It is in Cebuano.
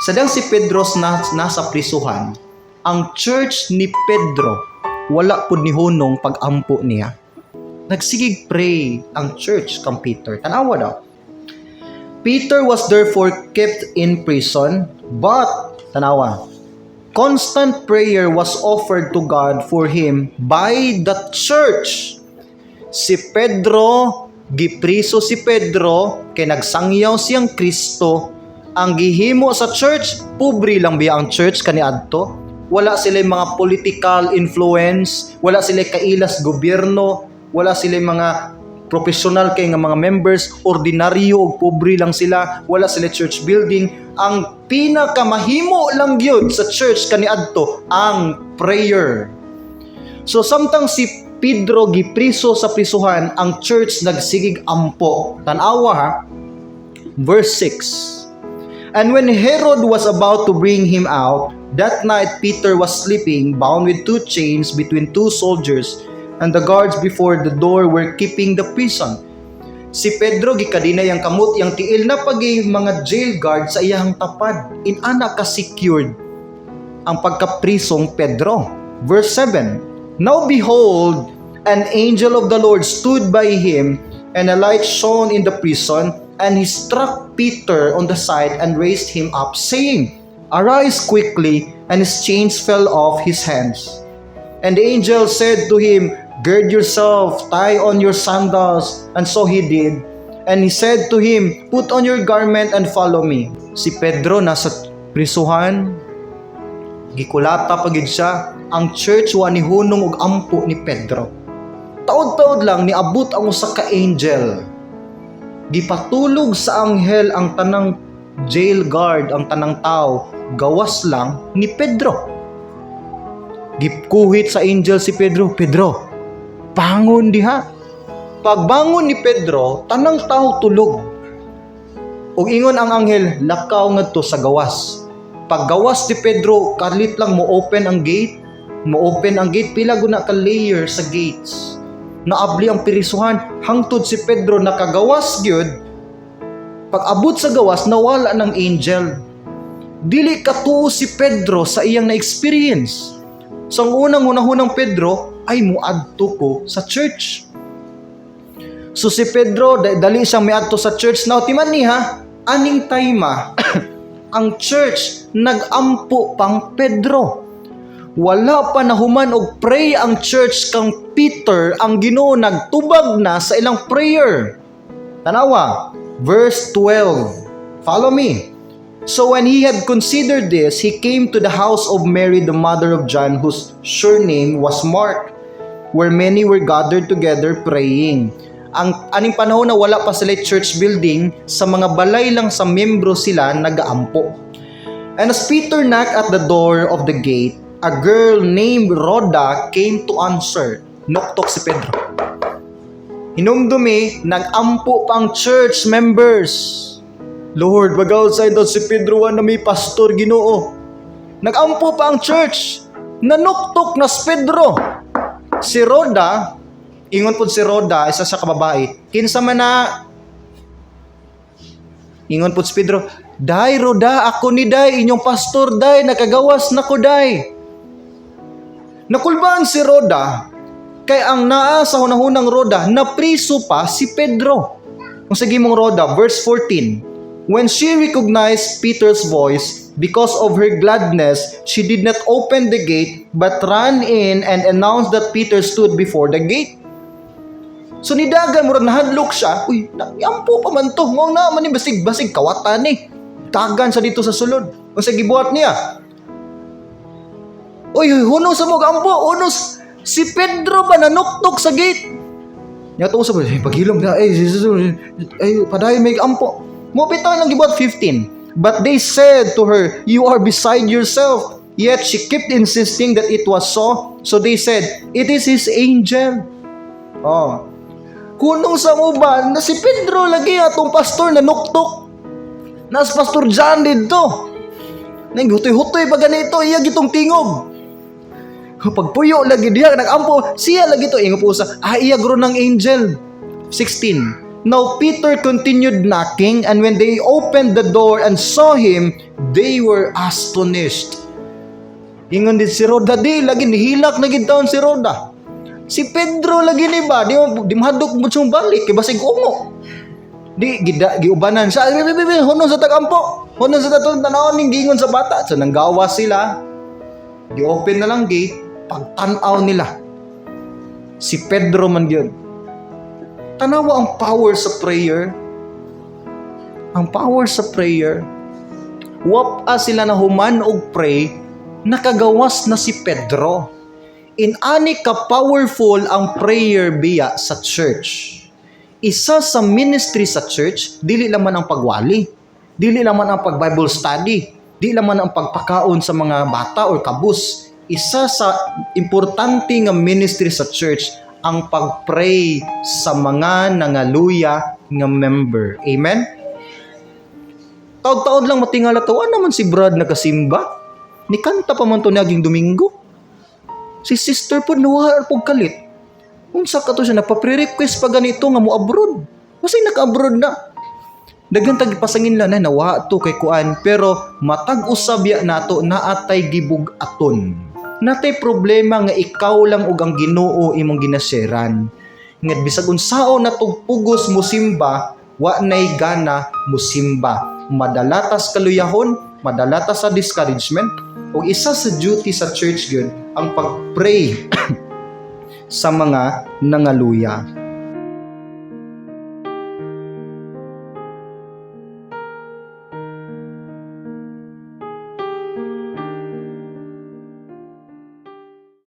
Sadang si Pedro na, nasa prisuhan, ang church ni Pedro wala pud ni hunong pag-ampo niya. Nagsigig pray ang church kang Peter. Tanawa daw. Peter was therefore kept in prison, but, tanawa, constant prayer was offered to God for him by the church. Si Pedro, gipriso si Pedro, kay nagsangyaw siyang Kristo. Ang gihimo sa church, pobre lang biya ang church kaniadto. Wala sila mga political influence, wala sila kailas gobyerno, wala sila mga professional kay nga mga members, ordinaryo ug pobre lang sila, wala sila church building. Ang pinakamahimo lang gyud sa church kaniadto ang prayer. So samtang si Pedro gipriso sa prisuhan, ang church nagsigig ampo. Tan-awa ha. Verse 6. And when Herod was about to bring him out, that night Peter was sleeping, bound with two chains between two soldiers, and the guards before the door were keeping the prison. Si Pedro gikadina yang kamot yang tiil na pagi mga jail guard sa iyang tapad. Inana ka secured ang pagkaprisong Pedro. Verse 7. Now behold, an angel of the Lord stood by him, and a light shone in the prison, and he struck Peter on the side and raised him up, saying, "Arise quickly," and his chains fell off his hands. And the angel said to him, "Gird yourself, tie on your sandals." And so he did. And he said to him, "Put on your garment and follow me." Si Pedro nasa prisuhan, gikulata pa gid siya. Ang church wa ni hunong og ampo ni Pedro. Taod-taod lang niabot ang usa ka angel. Gipatulog sa anghel ang tanang jail guard, ang tanang tao, gawas lang ni Pedro. Gikuhit sa angel si Pedro, "Pedro, bangon diha." Pagbangon ni Pedro, tanang tao tulog. Ug ingon ang anghel, "Lakaw ngadto sa gawas." Paggawas ni Pedro, kalit lang mo open ang gate. Mo open ang gate, pila guna ka layer sa gates. Naabli ang pirisuhan, hangtod si Pedro nakagawas gyud. Pag abot sa gawas, nawala ng angel. Dili katuo si Pedro sa iyang na-experience. So ang unang hunahunang Pedro ay muadto ko sa church. So si Pedro, dali siyang miadto sa church. Now, timan ni ha, aning time ang church nagampo pang Pedro. Wala pa nahuman og pray ang church kang Peter, ang Ginoo nagtubag na sa ilang prayer. Tanawa, verse 12. Follow me. So when he had considered this, he came to the house of Mary, the mother of John, whose surname was Mark, where many were gathered together praying. Ang aning panahon na wala pa sila church building, sa mga balay lang sa membro sila nagaampo. And as Peter knocked at the door of the gate, a girl named Rhoda came to answer. Noktok si Pedro. Hinumdumi, nag-ampo pang church members. "Lord, wag outside daw si Pedro na may pastor, Ginoo." Nag-ampo pa ang church. Nanuktok na si Pedro. Si Rhoda, ingon po si Rhoda, isa sa kababae, "Kinsa man na?" Ingon po si Pedro, "Day, Rhoda, ako ni Day, inyong pastor, Day, nakagawas na ko, Day." Nakulbaan si Rhoda, kay ang naa sa hunahunang Rhoda, napriso pa si Pedro. Kung sige mong Rhoda, verse 14. When she recognized Peter's voice, because of her gladness, she did not open the gate, but ran in and announced that Peter stood before the gate. So nidagan, murag nahadlok siya, "Uy, ampo pa man to, mao na man ni basig basig kawatan ni." Dagan sa dito sa sulod. Kung sa gibuhat niya, "Uy, hunos sa mo ampo, hunos. Si Pedro ba nanuktok sa gate?" Nya to sa eh, paghilom na, eh, ay, padayon may ampo. Mo bitaw lang gibuhat 15. But they said to her, "You are beside yourself." Yet she kept insisting that it was so. So they said, "It is his angel." Oh. Kunong sa mo ba na si Pedro lagi atong pastor na nuktok. Nas Pastor John dito. Nang hutoy-hutoy pa ganito iya gitong tingog. Pagpuyo lagi diha nagampo siya lagi to ingo po sa iya gro ng angel. 16. Now Peter continued knocking, and when they opened the door and saw him, they were astonished. Ingon din si Roda, di, lagi nihilak na gid taon si Roda. Si Pedro lagi ni ba, di mahadlok mo siyang balik, kay basig ungo. Di, gida, giubanan siya, "Bi, bi, bi, bi, hunon sa tagampo. Hunon sa tatong tanawon ning gingon sa bata." So nanggawa sila, gi-open na lang gate, pagtan-aw nila. Si Pedro man gyud. Tanawa ang power sa prayer. Ang power sa prayer. Wa pa sila na human og pray, nakagawas na si Pedro. Inani ka powerful ang prayer biya sa church. Isa sa ministry sa church, dili laman ang pagwali, dili laman ang pag Bible study, di laman ang pagpakaon sa mga bata or kabus. Isa sa importante nga ministry sa church ang pag-pray sa mga nangaluya nga member. Amen? Taod-taod lang matingala to, ano naman si Brad nagasimba? Ni kanta pa man to naging Domingo. Si sister po nawala po kalit. Unsa ka to siya nagpa-pre-request pa ganito nga mo abroad. Kasi naka-abroad na. Daghan tag pasangin lang na nawa to kay kuan, pero matag usab ya nato naatay gibug-aton. Natay problema nga ikaw lang ug ang Ginoo imong ginasheran. Nga bisag unsaon natog pugos mo simba, wa nay gana mo simba. Madala tas kaluyahon, madala ta sa discouragement. Ug isa sa duty sa church gyud ang pag-pray sa mga nangaluya.